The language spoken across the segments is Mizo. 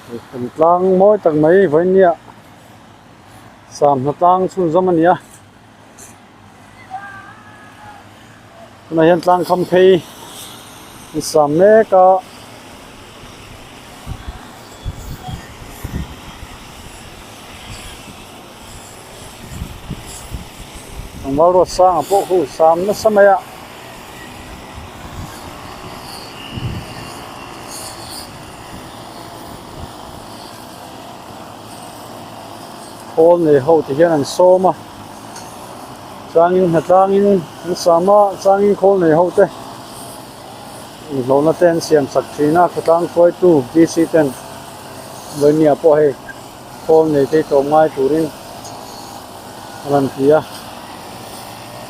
Kan tlang mawi tak mai vawinia samhna tlang chhunzawm a ni a tunah hian tlang kham phei an sam mek a. Tlangval ruat sanga pawh khu sam nasa mai a. Khawl nei ho ti hian an sawm a changin hnatlangin an sam a changin khawl nei ho te inhlawhna te an siam sak thin a khawtlang hruaitu D C ten Vawimia pawh hei khawl nei te tlawm ngai turin a rawn ti a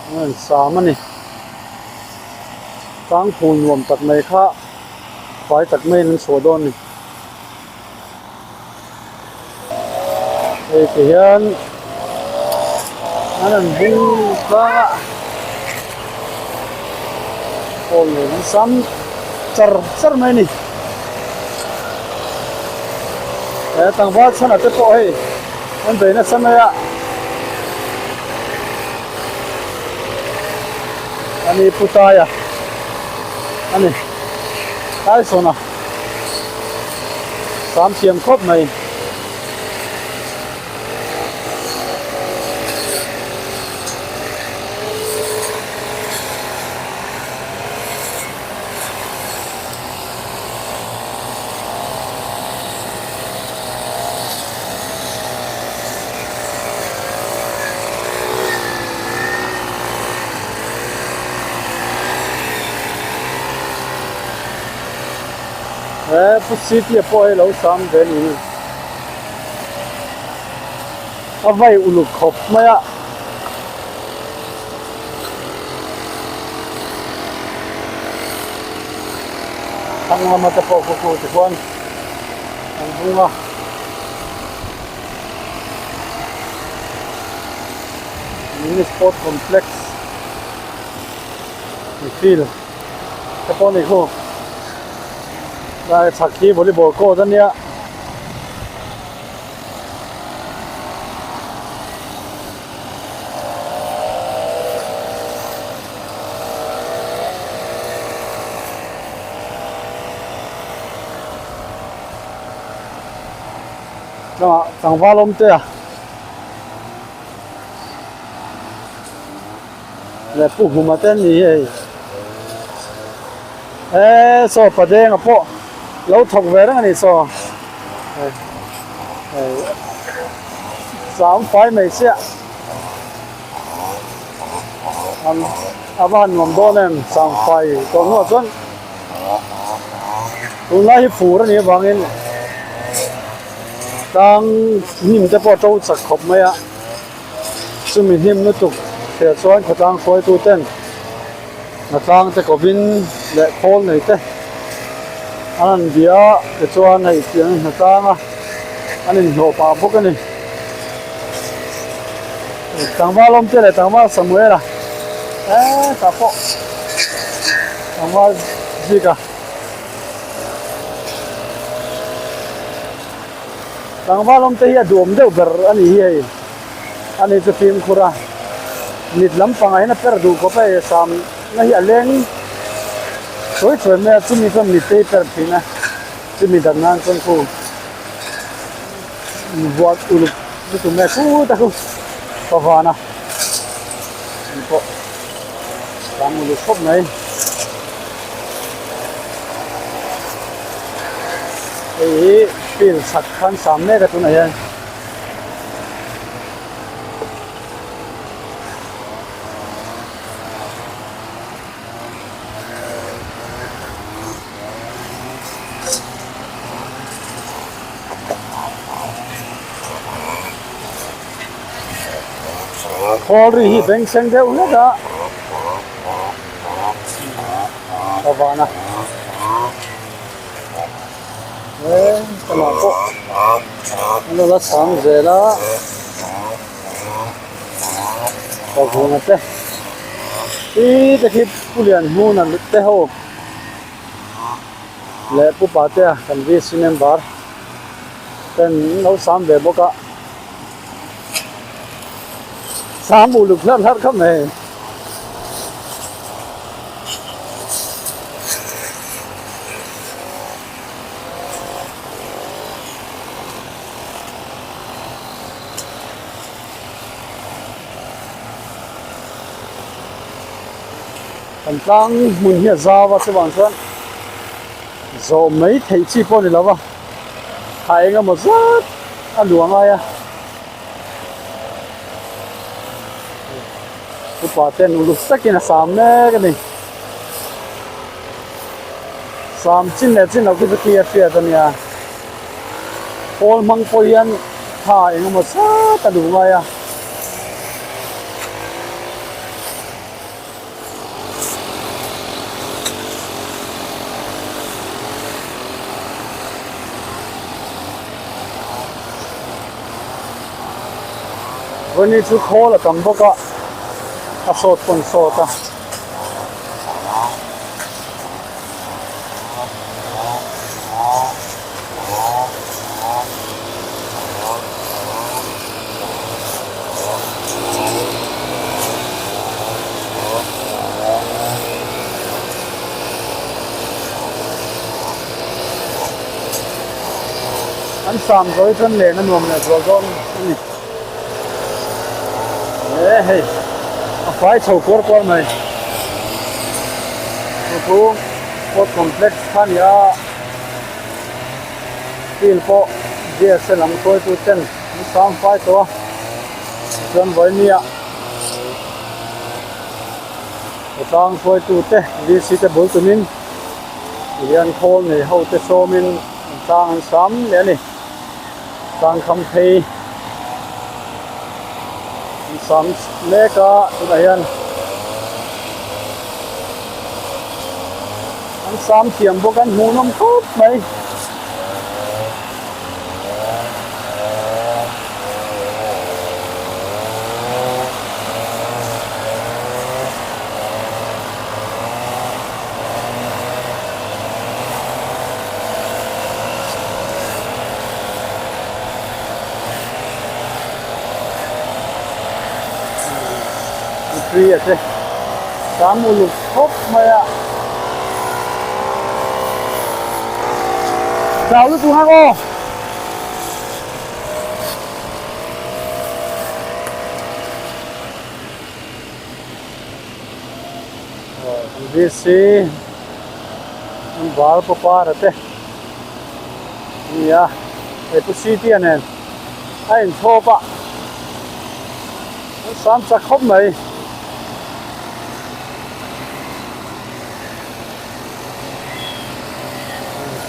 an rawn sam a ni tlangphul nuam tak mai kha fai tak maiin an chhuah dawn a ni hei ti hian an rawn bung tlang a khawl nei an sam char char mai a ni. He tlangval chhanah te pawh hei an bei nasa mai a ani pu taia ani taisawna sam thiam khawp mai. He pu city ah pawh hei lo sam ve a ni a vai uluk khawp mai a. Thlang lama te pawh khu khu tichuan an bung a. Mini sport complex ni field te pawh a ni khu. Lai chhak hi volleyball court a nia. Tlangah tlangval awm te a leh pu huma te an ni hi hei eee saw padenga pawh lo thawk ve reng a ni saw hei hei chang fai mai chiah an a va han nuam dawn em chang fai tawh hnuah chuan tunlai hi fur a nih avangin tlang hnim te pawh a to chak khawp mai a chumi hnim lutuk thliah chuan khawtlang hruaitu ten hnatlang te kovin leh khawl nei te an han bia a tichuan hei tiang hnatlang a an inhlawh pah bawk a ni tlangval awm te leh tlangval Samuela hetah pawh tlangval Zika tlangval awm te hi a duhawm deuh ber a ni hi hei ani chu fimkhur a mit lampangah hian a per duh khawp a hei sam na hi a leng chawi chawi mai a chumi chuan mit te hi per thin a chumi dan nan chuan khu vuah uluk lutuk mai a khut a khu pavan a ni pawh sam uluk khawp mai hei hi field chhak khan sam mek a tunah hian. Khawl ri hi beng seng deuh hlek a ka van a. He lamah pawh an lo la chang zel a pavunga te ih te khi pu lian hmun a te ho leh pu patea kan vc member. Ten an lo sam ve bawk a. Sam uluk hlarh hlarh khawp mai. Kan tlang hmun hi a zau a chuvang chuan zawh mai theih chi pawh a ni lo va thla eng emaw zat a luah ngai a upa ten uluk takin a sam mek a ni sam chin leh chin loh khi chu khi a hriat a nia pawl hmang pawh hian thla eng emaw zat a luh ngai a. Vawni chu khawl a tam bawk a, a sawt pawn sawt a. An sam zawi chuan len a nuam leh zual dawn a ni. E hei a fai chho kuar kuar mai. Chu chu Sport Complex kha a ni a, field pawh GSA lam hruaitu ten an sam fai tawh a. Chuan vawinia khawtlang hruaitute VC te bul tumin tihian khawl nei ho te sawmin an tlang an sam leh a ni. Tlang kham phei an sam mek a tunah hian an sam thiam bawk a an hmuhnawm khawp mai. Mipui a che sam uluk khawp mai a. Chau lutuk hak aw. VC an val pawpara te nia he pu city a nen a inchhawp a an sam chak khawp mai.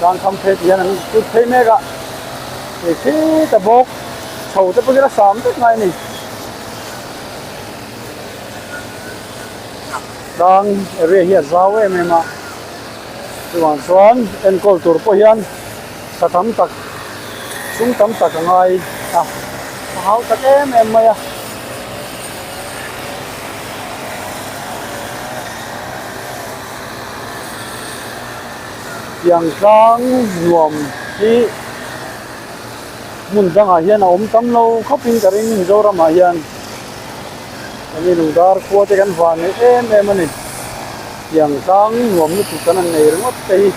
Tlang kham phei tih hian an kut phei mek a hei khi ta bawk chho te pawh hi a sam vek ngai a ni tlang area hi a zau em em a chuvang chuan enkawl tur pawh hian tha tam tak sum tam tak a ngai a a hau tak em em mai a. Tiang tlang nuam hi hmun dangah hian a awm tam lo khawpin ka ring Mizoramah hian kan in dar khua te kan van nei em em a ni. Tiang tlang nuam lutuk kan han nei ringawt te hi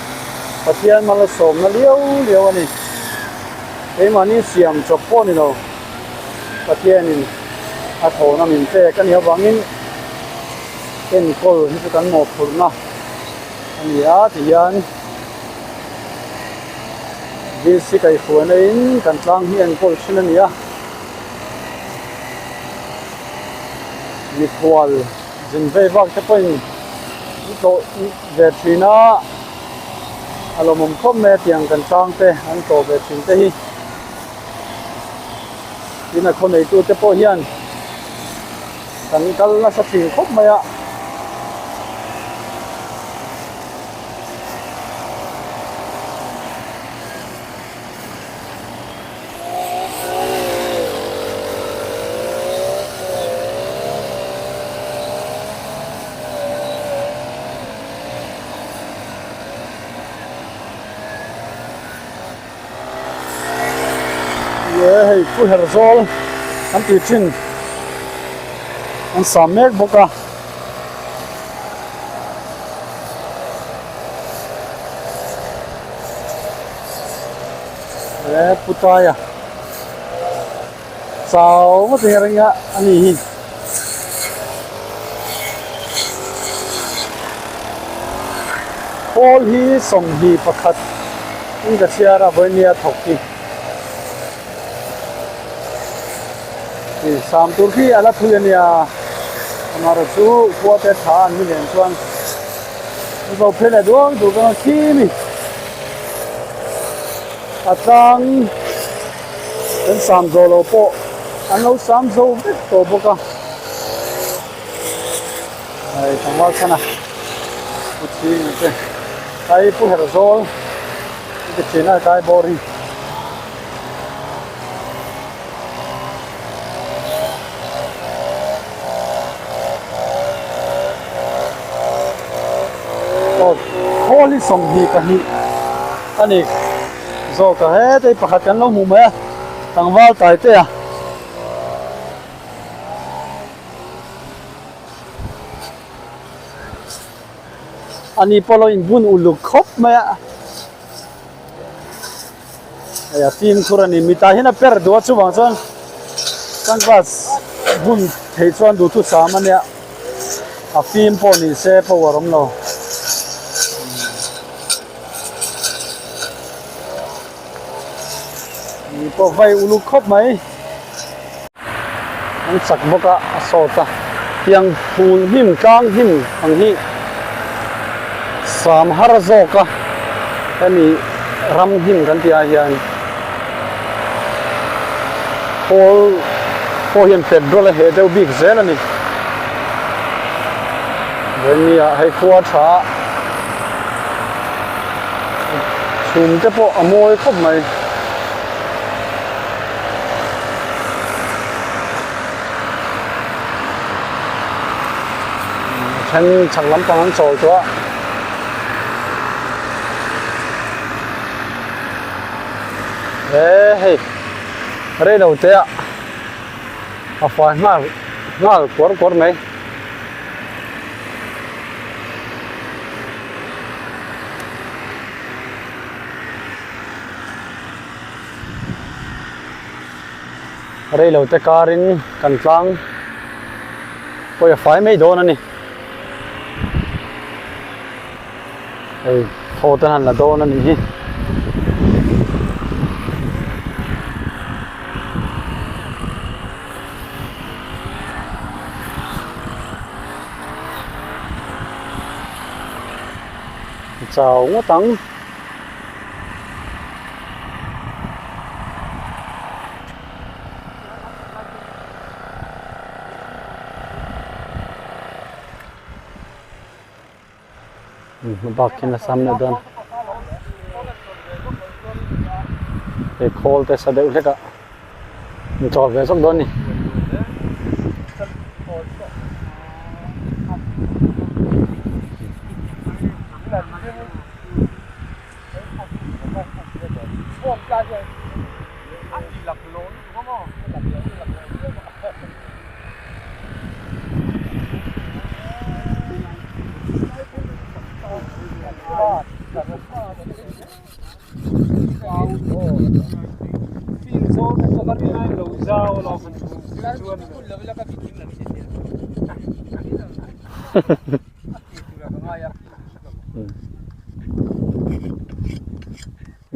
Pathian malsawmna liau liau a ni. Keimahni siam chawp pawh a ni lo. Pathianin a thawhna min pek a nih avangin enkawl hi chu kan mawhphurhna a ni a tihian VC kaihhruaina in kan tlang hi enkawl thin a ni a mikhual zin vei vak te pawhin an tlawh ve thin a a lawmawm khawp mai a tiang kan tlang te an tlawh ve thin te hi. Tin a khaw neitute pawh hian kan kal nasa thin khawp mai a. Ni e hei pu her zawl an tih thin an sam mek bawk a. He pu taia chau ngawt ang reng a a ni hi. Khawl hi 21 in ka chhiar a vawinia thawk hi. Sam tur khi a la thui a nia amaherawh chu khua te tha an ni nen chuan an zo phei leh duang tur kawng a khi mi a tlang kan sam zawh loh pawh an lo sam zo vek tawh bawk a hei tlangval chhan a pu chhing ang che hei pu herh zawl an ti thin a tlai bawr hi. Aw khawl hi 22 a ni zawk a heta hi pakhat kan lo hmuh mai a tlangval tai te a. Ani pawh lo inbun uluk khawp mai a. Hei a fimkhur a ni mitah hian a per duh a chuvang chuan sunglass bun theih chuan duhthu sam a nia a fim pawh ni se power awm lo. Ni pawh vai uluk khawp mai an chak bawk a a sawt a tiang phul hnim tlang hnim ang hi sam har zawk a hemi ram hnim kan tih ah hian khawl pawh hian petrol a heh deuh bik zel a ni vengni ah hei khua tha a chhum te pawh a mawi khawp mai. A then chhak lampang an chawl tawh a. He hei rei lo te ah a fai nghal nghal kuar kuar mai. Rei lo te karin kan tlang pawh a fai mai dawn a ni. Hei thaw te han la dawn a nih hi. Chau ngawt ang. Bak khian a sam leh dawn hei khawl te sa deuh hlek a in chawl ve zawk dawn a ni.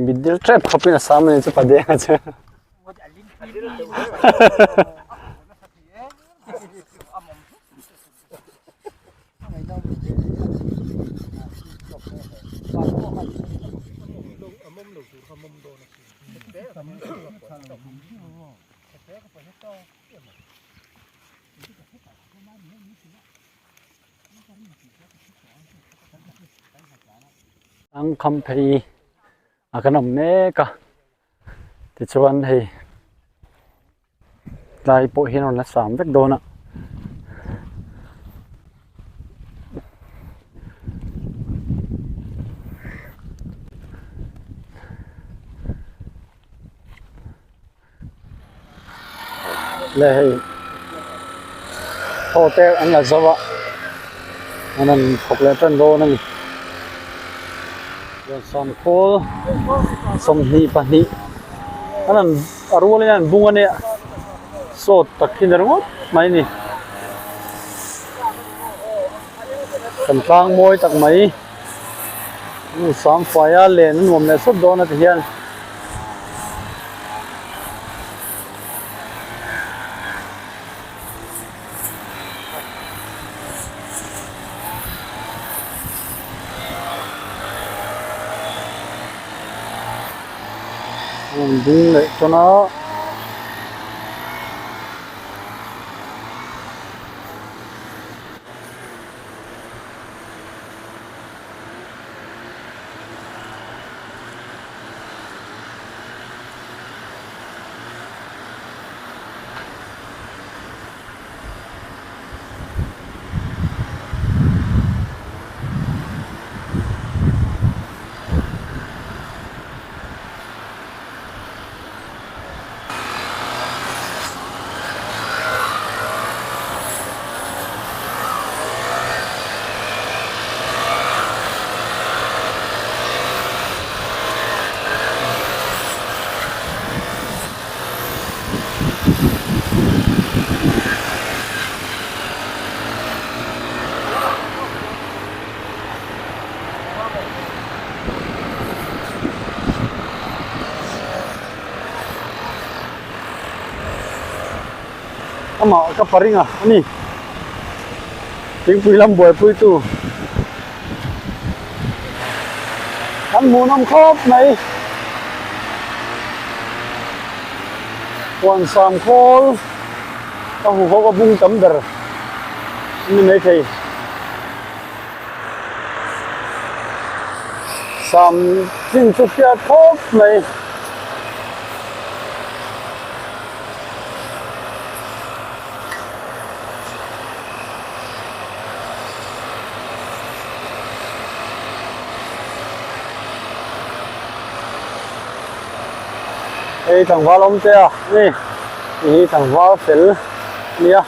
Mitdil tep khawpin a sam a ni chu pa deng a che. Ang kham phei a kan awm mek a tichuan hei tlai pawh hian a rawn la sam vek dawn a. Le hei thaw te an la zo a an rawn thawk leh tan dawn a ni Liansangkhawl 22 an rawn a rualin an bung a nia sawt tak hi ni ringawt mai a ni kan tlang mawi tak mai Samfaia len a nuam leh sawt dawn a ti hian. A rawn ding leh tawn a. Amah ka paring a ani thingpui lam buaipui tu kan hmuhnawm khawp mai huan sam khawl a huho a bung tam ber a ni maithei. Sam chin chu hriat khawp mai. Hei tlangval awm te a ni hei hi tlangval fel a nia.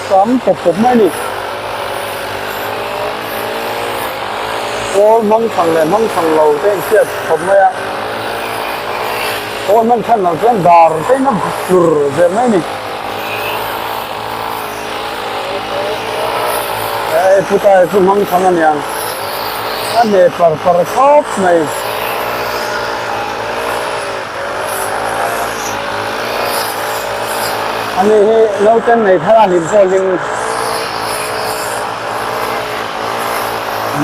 Tam pawp pawp mai a ni. Kawl hmang thang leh hmang thang lo te in hriat khawp mai a. Kawl hman than lo chuan dar te in a tlur zel mai a ni. Hei putai chu hmang thang a niang. A hne par par khawp mai. Ani hi nauten nei thar a hlim pawh hlim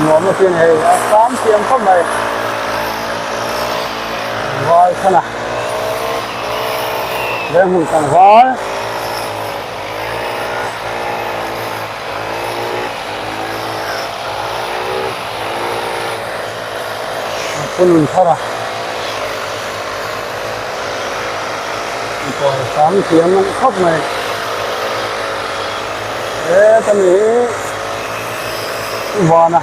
nuam a tin hei a sam thiam khawp mai. Vai thana. Venghmun tlangval. Punun thar a kawi hram thiam a ni khawp mai heta mi hi vana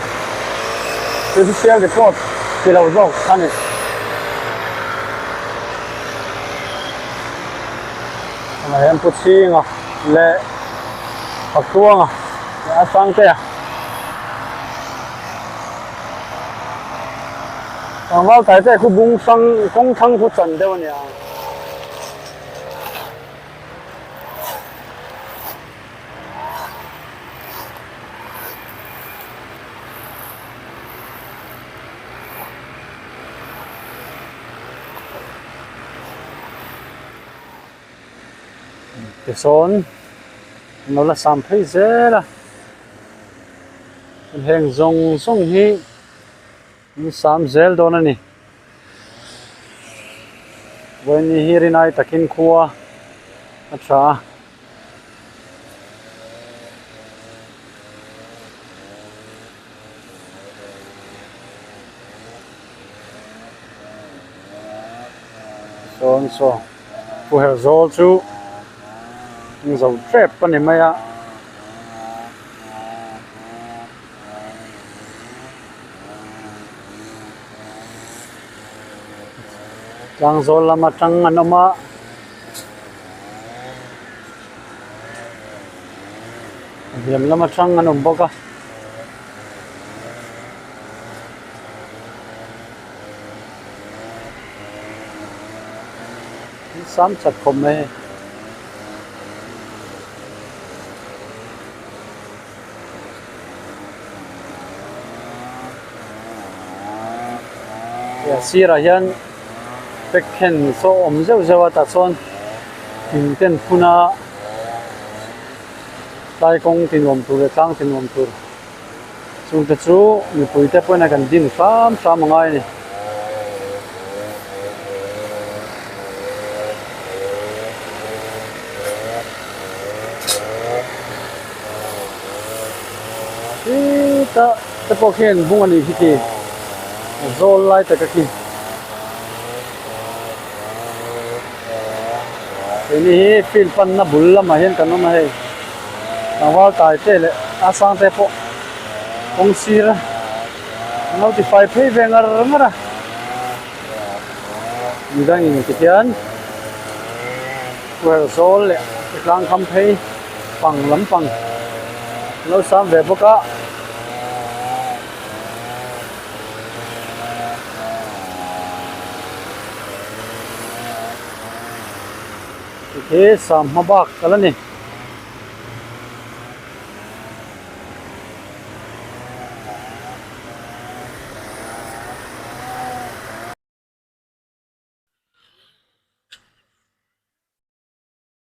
official record ti lo zawk a ni. Tunah hian Pu Chhinga leh Patluanga leh a Sangtea tlangval tai te khu bung hrang kawng thlang khu chan deuh a nia. Tisawn an lo la sam phei zel a heng zawng zawng hi an sam zel dawn a ni vawiin hi rinai takin khua a tha a. Sawn saw pu her zawl chu zo tep a ni mai a. Tlangzawl lam atang an awm a. Hliam lam atang an awm bawk a. Sam chak khawp mai hei. A sirah hian pekhen saw a awm zeuh zeuh a tah chuan thing ten phun a tlai kawng ti nuam tur leh tlang ti nuam tur chungte chu mipui te pawhin a kan din hram hram a ngai a ni. Khitah te pawh khian bung a nih khi khi a zawl lai tak a khi keini hi field panna bul lamah hian kan awm a hei tlangval tai te leh a sang te pawh kawng sir an lo ti fai phei ve ngar ngar a midangin tikhian Tuer zawl leh tlang kham phei pang lampang an lo sam ve bawk a. Tikhi sam hma bak a la ni.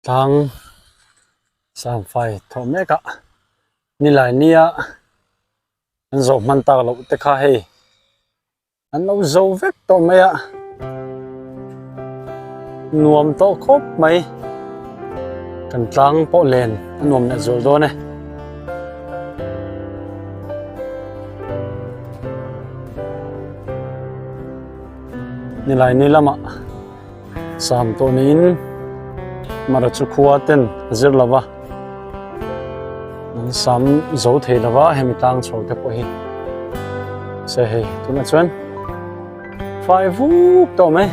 Tlang sangfai thawh mek a nilai nia an zawh hman tak loh te kha hei an lo zo vek tawh mai a nuam tawh khawp mai kan tlang pawh len a nuam leh zual dawn e. Nilai ni lamah sam tawh niin mara chu khua ten a zir lo va an sam zo thei lo va hemi tlang chho te pawh hi se hei tunah chuan fai vuk tawh mai.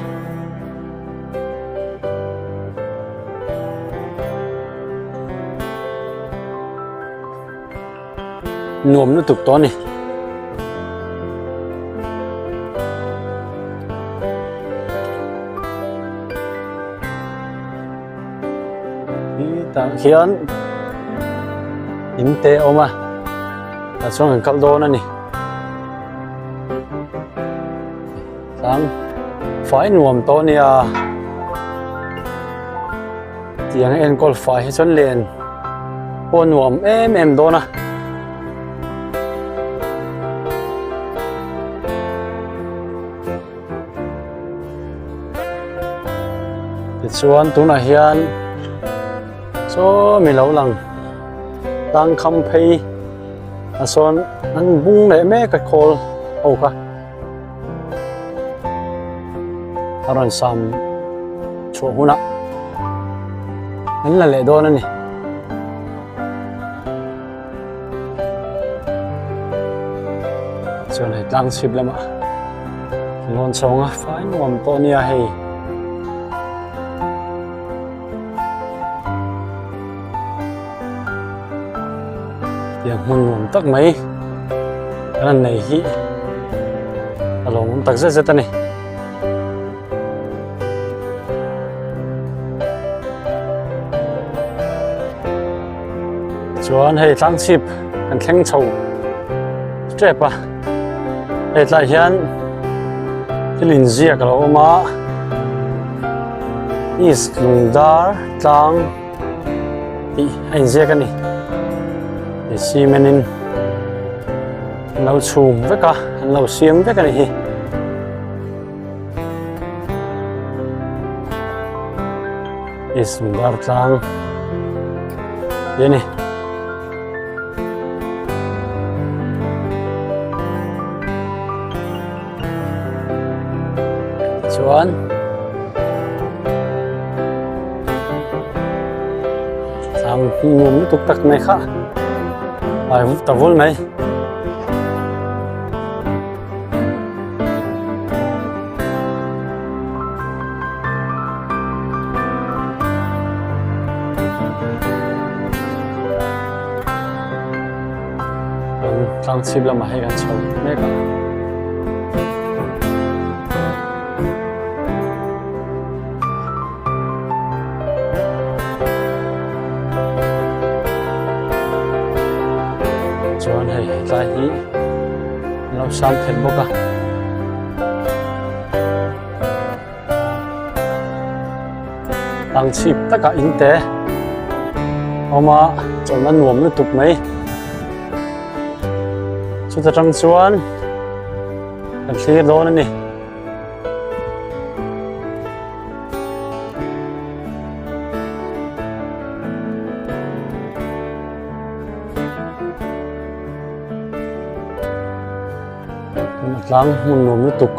Nuam lutuk tawh a ni. Tah hian in te a awm a tah chuan kan kal dawn a ni tlang fai nuam tawh a nia tiang enkawl fai hi chuan len pawh nuam em em dawn a. Tichuan tunah hian saw mi lo lang tlang kham phei a sawn an bung leh mek a khawl ho kha a rawn sam chhuah hunah an la leh dawn a ni. Chuan hei tlang chhip lamah lawn chhawng a fai nuam tawh nia hei. Tiang hmun nuam tak mai kan han nei hi a lawmawm tak zet zet a ni. Chuan hei tlang chhip kan thleng chho tep a hei tlai hian thil inziak a lo awm a east lungdar tlang tih a inziak a ni he cement in an lo chhum vek a an lo siam vek a ni hi. East Lungdar tlang hi a ni. Chuan tlang nuam lutuk tak mai kha ai ta vul mai. Tlang chhip lamah hei kan chho mek a. Chuan hei tlai hi an lo sang thei bawk a. Tlang chhip takah in te awm a chawlhna nuam lutuk mai. Chuta tang chuan kan thlir dawn a ni. Tuna tlang hmun nuam lutuk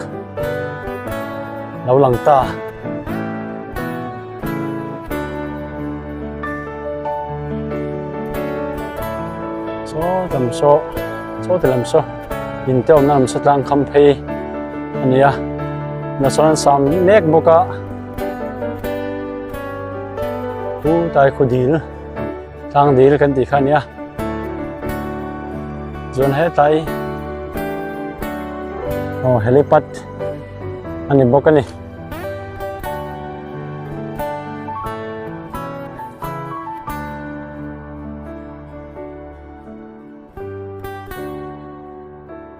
lo lang ta. Saw lam saw saw ti lam saw in te awmna lam saw tlang kham phei a ni a tunah sawn an sam mek bawk a chu tai khu dil tlang dil kan tih kha a ni a chuan hetlai aw helipad a ni bawk a ni.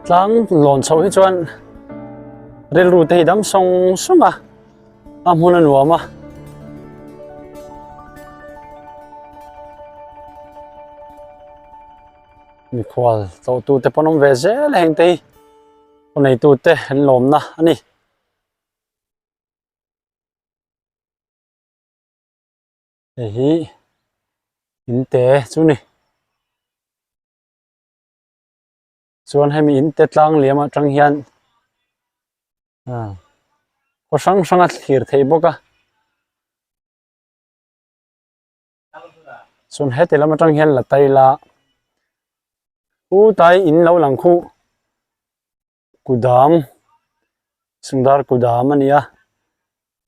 Tlang lawn chho hi chuan rilru te hi dam sawng sawng a a hmun a nuam a. Mikhual tlawhtu te pawn awm ve zel a heng te hi khaw neitu te an lawmna a ni. Hei hi in te chu ni chuan hemi in te tlang liam atang hian ah khaw hrang hrang a thlir theih bawk a chuan heti lam atang hian la tai la u tai in lo lang khuh. Kudam Sundar Kudam a ni a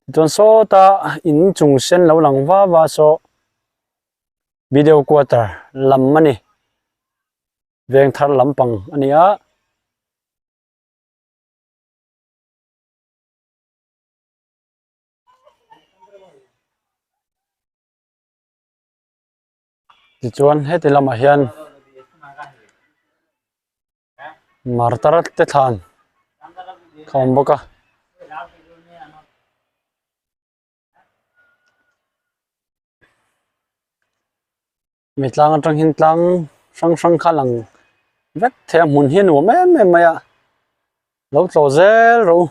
tichuan sawta in chung sen lo lang va va saw video quarter lam a ni veng thar lampang a ni a. Tichuan heti lamah hian martar te thlan a awm bawk a. Mi tlang atang hian tlang hrang hrang kha a lang vek thei a hmun hi a nuam em em mai a lo tlawh zel rawh u.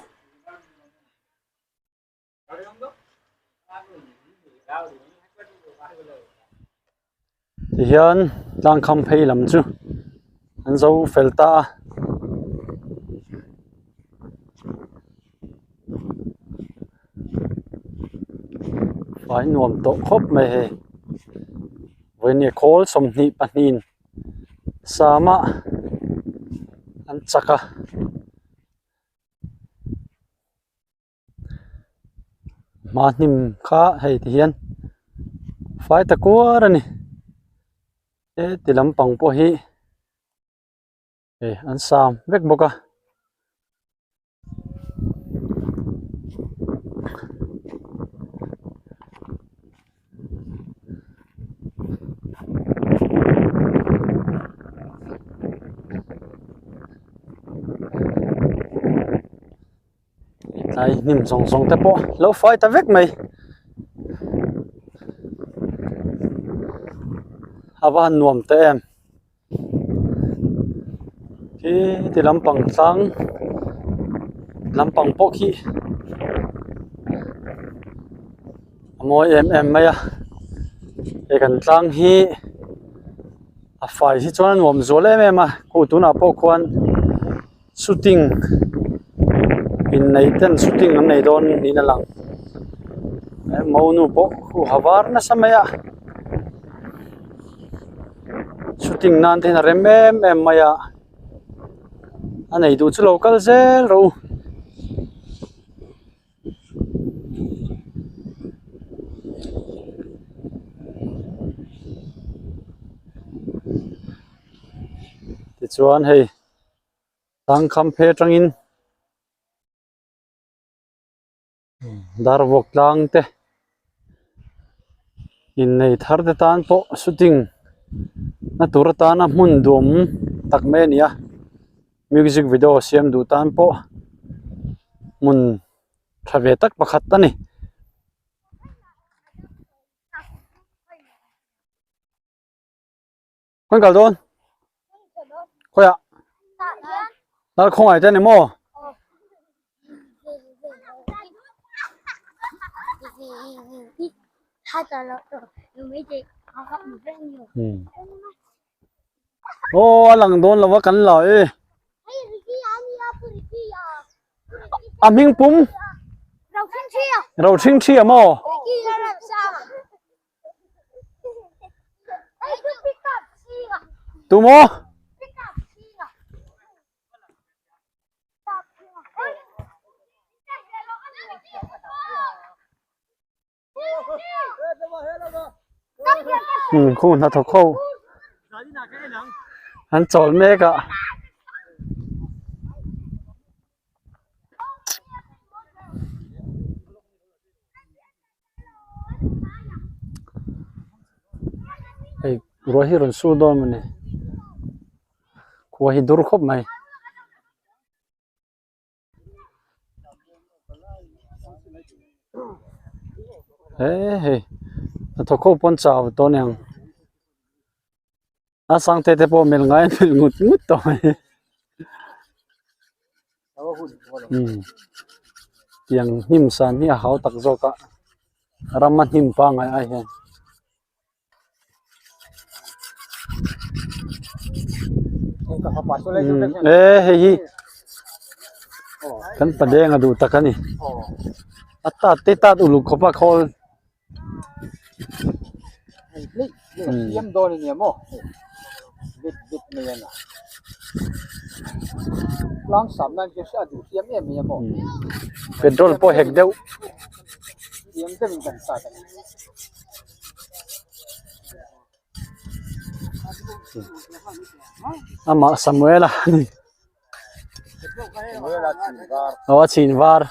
Tihian tlang kham phei lam chu an zo fel ta a. Fai nuam tawh khawp mai hei vawiin khawl 22 sama an chak a. Hma hnim kha hei ti hian fai ta kuar a ni heti lampang pawh hi hei an sam vek bawk a. Tlai hnim zawng zawng te pawh lo fai ta vek mai a va han nuam ta em khi ti lampang tlang lampang pawh khi a mawi em em mai a he kan tlang hi a fai hi chuan a nuam zual em em a khu tunah pawh khuan. Shooting innei ten shooting an nei dawn niin a lang monu pawh huha var nasa mai a shooting nan te hian a rem em em mai a a nei duh chu lo kal zel rawh u. Tichuan hei tangkham phe atangin Darvawk tlang te innei thar te tan pawh shooting na tur atana hmun duam tak mai a ni a music video siam duh tan pawh hmun tha ve tak pakhat a ni. Khawi kal dawn? Khawiah? Lal khawngaih te ni maw? Aw a lang dawn lo a kan la e. A hming pum? Rothing thi a maw? Tu maw? Um khu hnathawk ho an chawl mek a. Hei ruah hi rawn sur dawn mawni khua hi dur khawp mai. He hei hnathawk ho pawn chau tawh a niang a sangte te pawh melh ngai an melh ngut ngut tawh mai umm tiang hnim san hi a hau tak zawk a rama hnim pangngai ai hian. E hei hi kan padenga duh tak a ni a tat te tat uluk khawp a khawl. Petrol pawh hek deuh. Amah Samuela a ni. Aw a chhin var.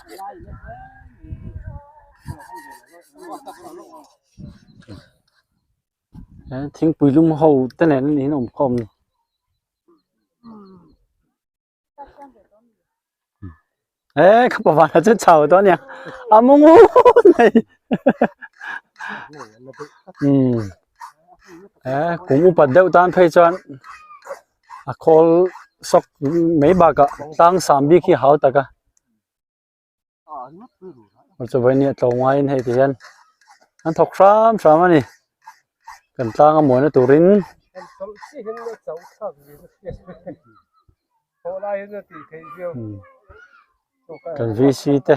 He thingpui lum ho te nen an in awm khawm ni. Ê ka pa vana chu chau tawh ania a mu ngut mai umm e kum upat deuh tan phei chuan a khawl sawk mai bakah tlang sam bik hi a hau tak a chu vawiin a tlawm ngaiin hei ti hian an thawk hram hram a ni kan tlang a muana turin. Kan VC te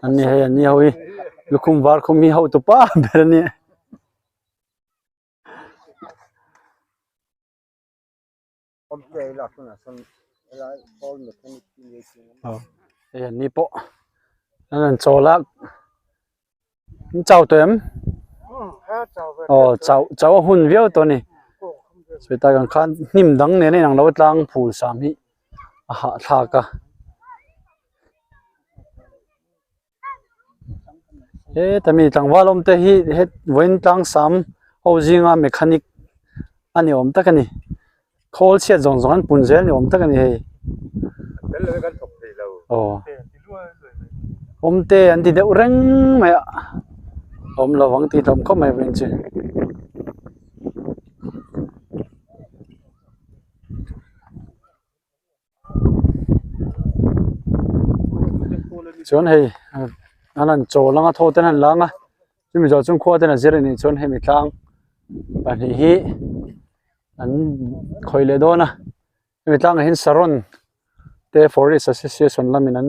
an ni hei an ni ho hi lukhum var khum hi hotu pa ber a ni. Hei an ni pawh an rawn chawl a an chau tawh em aw chau chau a hun viau tawh a ni sawi tak ang khan hnim dang nen a inang lo tlang phul sam hi a hahthlak a. Heta mi tlangval awm te hi het vawiin tlang sam ho zinga mechanic a ni awm tak a ni khawl chhiat zawng zawng an pun zel ni awm tak a ni hei aw awm te an ti deuh reng mai a awm lo ang tih hlawm khawp mai vawiin chu. Chuan hei an han chawl anga thaw ten an han lang a chumi zawh chuan khua ten a zir anih chuan hemi tlang pahnih hi an khawih leh dawn a hemi tlangah hian saron te forest association lamin an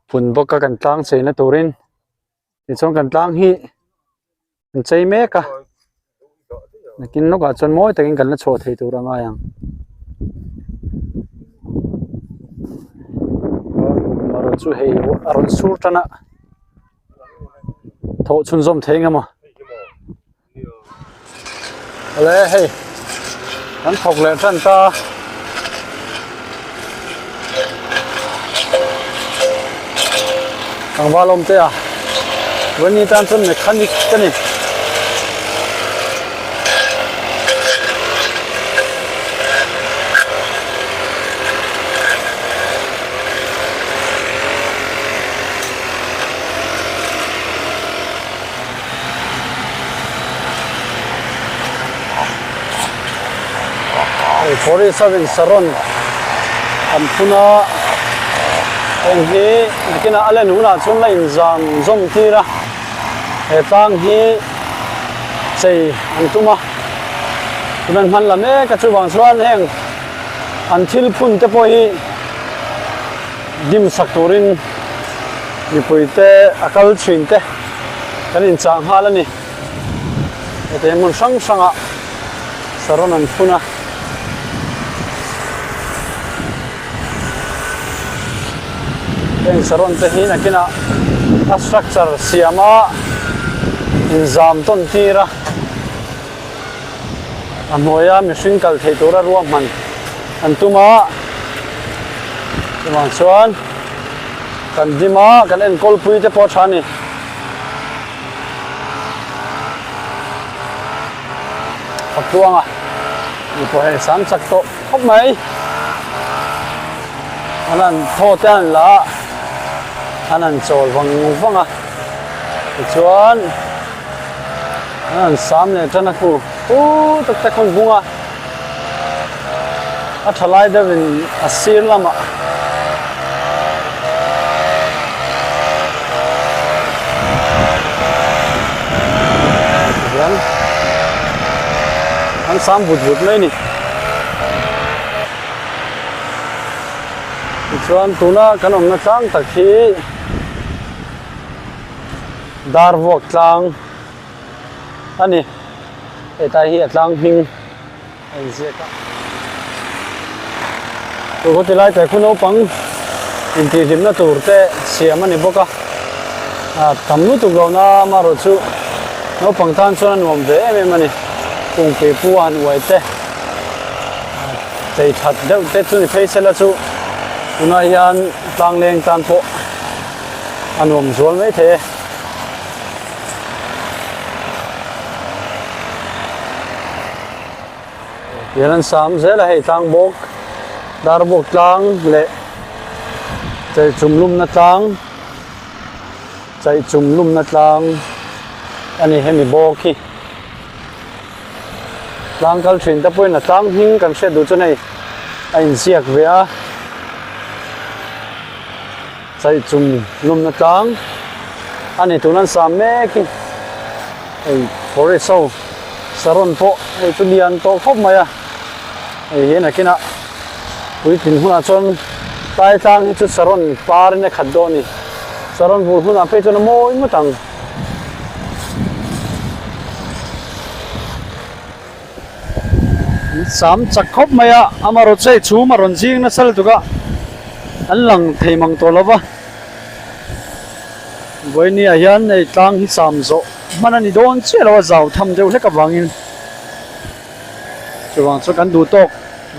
pun bawk a kan tlang cheina turin tichuan kan tlang hi an chei mek a nakin lawkah chuan mawi takin kan la chhuah thei tur a ngai ang amaherawh chu hei a rawn sur tan a thawh chhunzawm thei eng emaw awle hei. Kan thawk leh tan ta. Tlangval awm te a Vawini tan chuan mechanic ka ni. Hei forest a saron an phun a heng hi nakinah a len hunah chuan la inzam zawm tir a he tlang hi chei an tum a tuna an hman la mek a chuvang chuan heng an thil phun te pawh hi dim sak turin mipui te a kal thin te kan inchah nghal a ni. Heti hmun hrang hrangah saron an phun a. Heng saron te hi nakinah a structure siama inzam tawn tir a, a hnuaia mihring kal theih tura ruahman an tum a. Chuvang chuan kan dim a, kan enkawl pui te pawh a tha a ni. A tluang a mi pawh hei sam chak tawh khawp mai an han thaw te an la a an han chawl vang vang a tichuan an han sam leh tan a khu pu tak tak hun bung a a tha lai deuh in a sir lamah hian an sam vut vut mai a ni tichuan tuna kan awmna tlang tak hi dar vuak tlang a ni hetlai hi a tlang hming a inziak a. Chu khaw tilai te khu naupang intihhlimna tur te siam a ni bawk a, ah tam lutuk lo na amaherawh chu naupang tan chuan a nuam ve em em a ni. Kungpui pu a han uai te chei that deuh te chu ni phei sela chu tunah hian tlangleng tan pawh a nuam zual maithei e. Tihian an sam zel a hei tlang bawk dar bawk tlang leh cheichum lumna tlang cheichum lumna tlang a ni hemi bawk hi tlang kal thin te pawhin a tlang hming kan hriat duh chuan hei a inziak ve a. Chaihchum lumna tlang a ni tun an sam mek hi hei forest ho saron pawh hei chu lian tawh khawp mai a hei hi nakinah puitling hunah chuan tlai tlang hi chu saron par in a khat dawn a ni saron vur hunah phei chuan a mawi ngawt ang. Sam chak khawp mai a, amaherawh chu hei chhum a rawn zing nasa lutuk a, an lang thei mang tawh lo va. Vawiini ah hian hei tlang hi sam zawh hman a ni dawn chiah lo a, zau tham deuh hlek avangin chuvang chuan kan duh tawk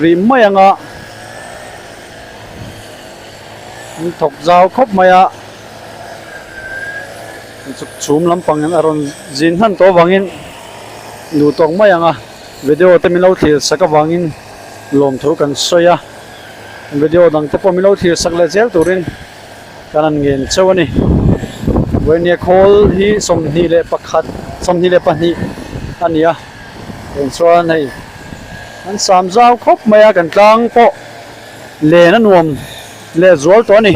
rih mai ang a, an thawk zau khawp mai a, chhum lampang a rawn zin hman tawh avangin. Duh tawk mai ang a, video te min lo thlir sak avangin lawmthu kan sawi a, video dang te pawh min lo thlir sak leh zel turin kan han ngen chauh a ni. Vawinia khawl hi 21 22 a ni a, eng chuan hei an sam zau khawp mai a, kan tlang pawh len a nuam leh zual tawh a ni.